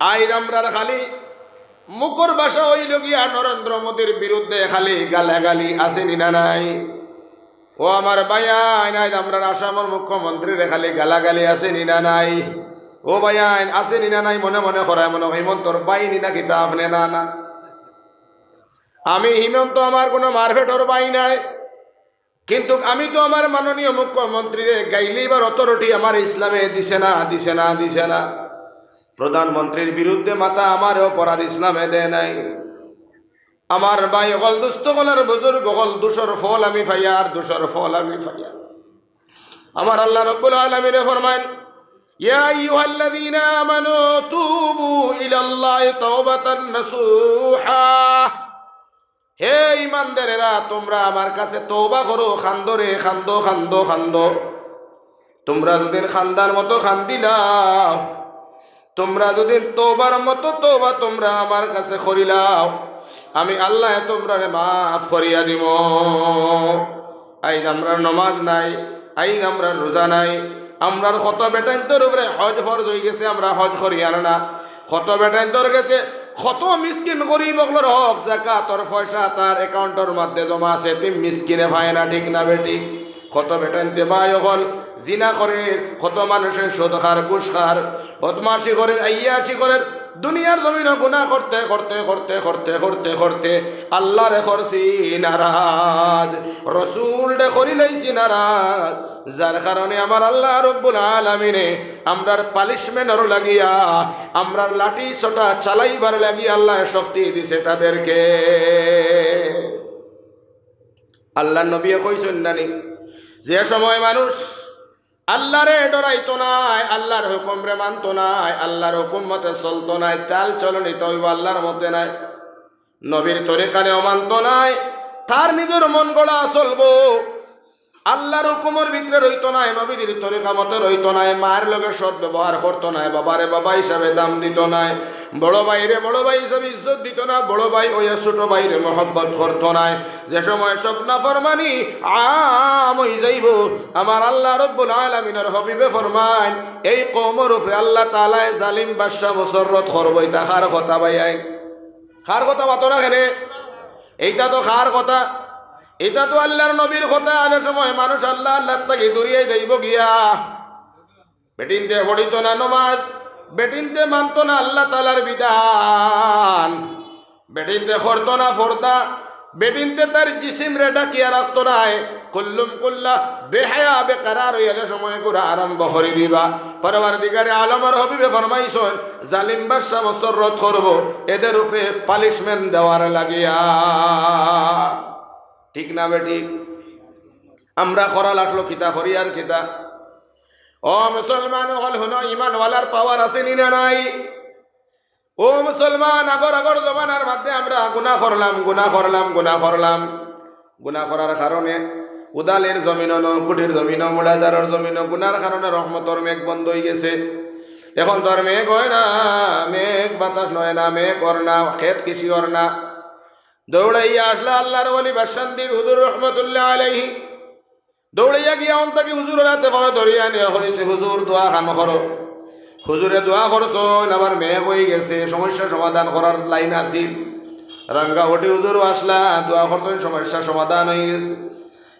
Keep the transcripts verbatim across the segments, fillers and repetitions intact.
আইজ আমরার খালি মুখর ভাষা অইলো গিয়া নরেন্দ্র মোদীর বিরুদ্ধে খালি গালাগালি, আছে নি না নাই? ও আমার ভাইয়াইন, আইজ আমরার আসামর মুখ্যমন্ত্রীরে খালি গালাগালি, আছে নি না নাই? ও ভাইয়াইন, আছে নি না নাই? মনে মনে করায় মনে হিমন্তর ভাই নি না কিতা আপনে? না, না, আমি হিমন্ত আমার কোনো মারফেটর ভাই নায়। কিন্তু আমি তো আমার মাননীয় মুখ্যমন্ত্রীরে গাইলিবার authority আমার ইসলামে দিছে না, দিছে না, দিছে না। প্রধানমন্ত্রীর বিরুদ্ধে মাতা আমারে অপরাধ ইসলামে দেয় নাই। আমার ভাই অকল, দুস্ত অকল আর বুজুর্গ অকল, দুষর ফল আমি পাইয়ার, দুষর ফল আমি পাইয়ার। আমার আল্লাহ রব্বুল আলামিনে ফরমাইন, "ইয়া আইয়ুহাল্লাযীনা আমানু তুবু ইলাল্লাহি তাওবাতান নাসুহা।" হে ঈমানদারেরা, তোমরা আমার কাছে তওবা করো, কান্দো রে, কান্দো, কান্দো, কান্দো। তোমরা যুদি কান্দার মতো কান্দিলাও, তোমরা যুদি তওবার মতো তওবা তোমরা আমার কাছে করিলাও, আমি আল্লায় তোমরারে মাফ করিয়া দিমু। আইজ আমরার নমাজ নাই, আইজ আমরার রোজা নাই, আমরার কত বেটাইন্তর উপরে হজ ফরজ অইগেছে, আমরা হজ করিয়ার না। কত বেটাইন্তর গেছে, কত মিসকিন গরিব অকলর হক জাকাতর পয়সা তার account-র মধ্যে জমা আছে, এতিম মিসকিনে পায় না, ঠিক না বেঠিক? কত বেটাইন্তে ভাই অকল জিনা করের, কত মানুষে সুদ খার, ঘুষ খার, বদমাশি করের, আইয়াছি করের, দুনিয়ার জমিনো গুনা করতে করতে করতে করতে করতে করতে আল্লারে করছি নারাজ, রসুলরে করিলাইছি নারাজ, যার কারণে আমার আল্লাহ রব্বুল আলামিনে আমরার punishment-র লাগিয়া, আমরার লাঠি সোটা চালাইবার লাগিয়া আল্লায় শক্তি দিছে তাদেরকে। আল্লাহর নবীয়ে কইছইন না নি, যে সময় মানুষ আল্লারে ডরাইতো নায়, আল্লার হুকুমরে মানতো নায়, আল্লার হুকুম মতে চলতো নায়, চাল চলন ইতা অইবো আল্লার মতে নায়, নবীর তরিকারে মানতো নায়, তার নিজর মন গড়া চলবো, আল্লার হুকুমর ভিতরে রইতো নায়, নবীজির তরিকা মতে রইতো নায়, মার লগে সৎ ব্যবহার করতো নায়, বাবারে বাবা হিসাবে দাম দিতো নায়, বড় ভাইরে বড় ভাই হিসাবে ইজ্জত দিতো না, বড় ভাই অইয়া ছোট ভাইরে মহব্বত করতো নায়। যে সময় সব নাফরমানি আম অইযাইবো, আমার আল্লাহ রব্বুল আলামিনর হাবিবে ফরমাইন, এই কওমর উপরে আল্লাহ তাআলায় জালিম বাদশা মুসল্লত করবো। ইতা কার কথা ভাইয়াইন? কার কথা মাতো না কেনে? এইটা তো কার কথা? ইতা তো আল্লার নবীর কথা। যে সময় মানুষ আল্লাহ, আল্লার থাকি দূরিয়া যাইবো গিয়া, বেটিন্তে পড়িতো না নমাজ, বেটিন্তে মানতো না আল্লাহ তাআলার বিধান, বেটিন্তে করতো না পর্দা, বেটিন্তে তার জিসিমরে ঢাকিয়া রাখতো নায়, কুল্লুম কুল্লা বেহায়া বেকারার অইয়া যে সময় ঘুরা আরম্ভ করি দিবা। পরওয়ারদিগারে আলমর হাবিবে ফরমাইছইন, জালিম বাদশা মুসল্লত করবো এদের উপরে punishment দেওয়ার লাগিয়া। ঠিক না বেঠিক? আমরা করা লাগলো কিতা, করি আর কিতা? ও মুসলমান অকল, হুনো, ইমানওয়ালার power আছে নি না নাই? ও মুসলমান, আগর আগর জমানার মধ্যে আমরা গুনা করলাম, গুনা করলাম, গুনা করলাম। গুনা করার কারণে উদালির জমিনো, নকুটির জমিনো, মুড়াজারর জমিনো গুনার কারণে রহমতর মেঘ বন্ধ অইগেছে। এখন তো আর মেঘ অয় না, মেঘ বাতাস নয় না, মেঘ অর না, খেত কৃষি অর না। দৌড়াইয়া আসলা আল্লার ওলি বাদশান্দির হুজুর রহমতুল্লাহ আলাইহি। দৌড়াইয়া গিয়া অন থাকি হুজুরর আতে পাও ধরিয়া নিয়া কইছে, "হুজুর, দোয়া খান করো।" হুজুরে দোয়া করছইন, আবার মেঘ অইগেছে, সমস্যা সমাধান করার line আছিল। রাঙ্গামাটি হুজুরও আসলা, দোয়া করছইন, সমস্যা সমাধান অইগেছে।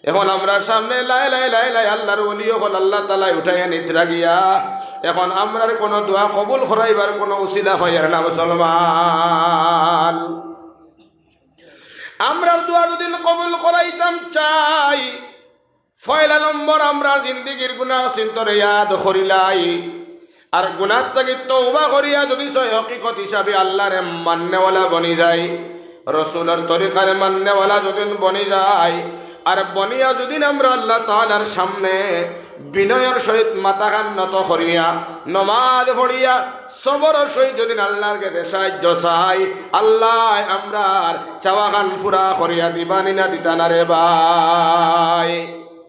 এখন আমরার সামনে লাই লাই লাই লাই আল্লার ওলি অকল আল্লাহ তাআলায় উঠাইয়া নিতরা গিয়া। এখন আমরার কোনো দোয়া কবুল করাইবার কোনো উসিলা পাইয়ার না মুসলমান। আমরার দোয়া যদি কবুল করাইতাম চাই, পয়লা নম্বর, আমরার জিন্দেগির গুনা চিন্তরে ইয়াদ করিলাই। আর গুনার থাকি তওবা করিয়া যদি সই হকিকত হিসাবে আল্লারে মাননেওয়ালা বনি যাই, রসুলর তরিকারে মাননেওয়ালা যদি বনি যাই, আর বনিয়া যদি আমরা আল্লাহ তাআলার সামনে বিনয়র সহিত মাথাখান নত করিয়া, নমাজ পড়িয়া, সবরর সহিত যদি আল্লার গেছে সাহায্য চাই, আল্লায় আমরার চাওয়াখান পুরা করিয়া দিবা নি না দিতা না রে ভাই?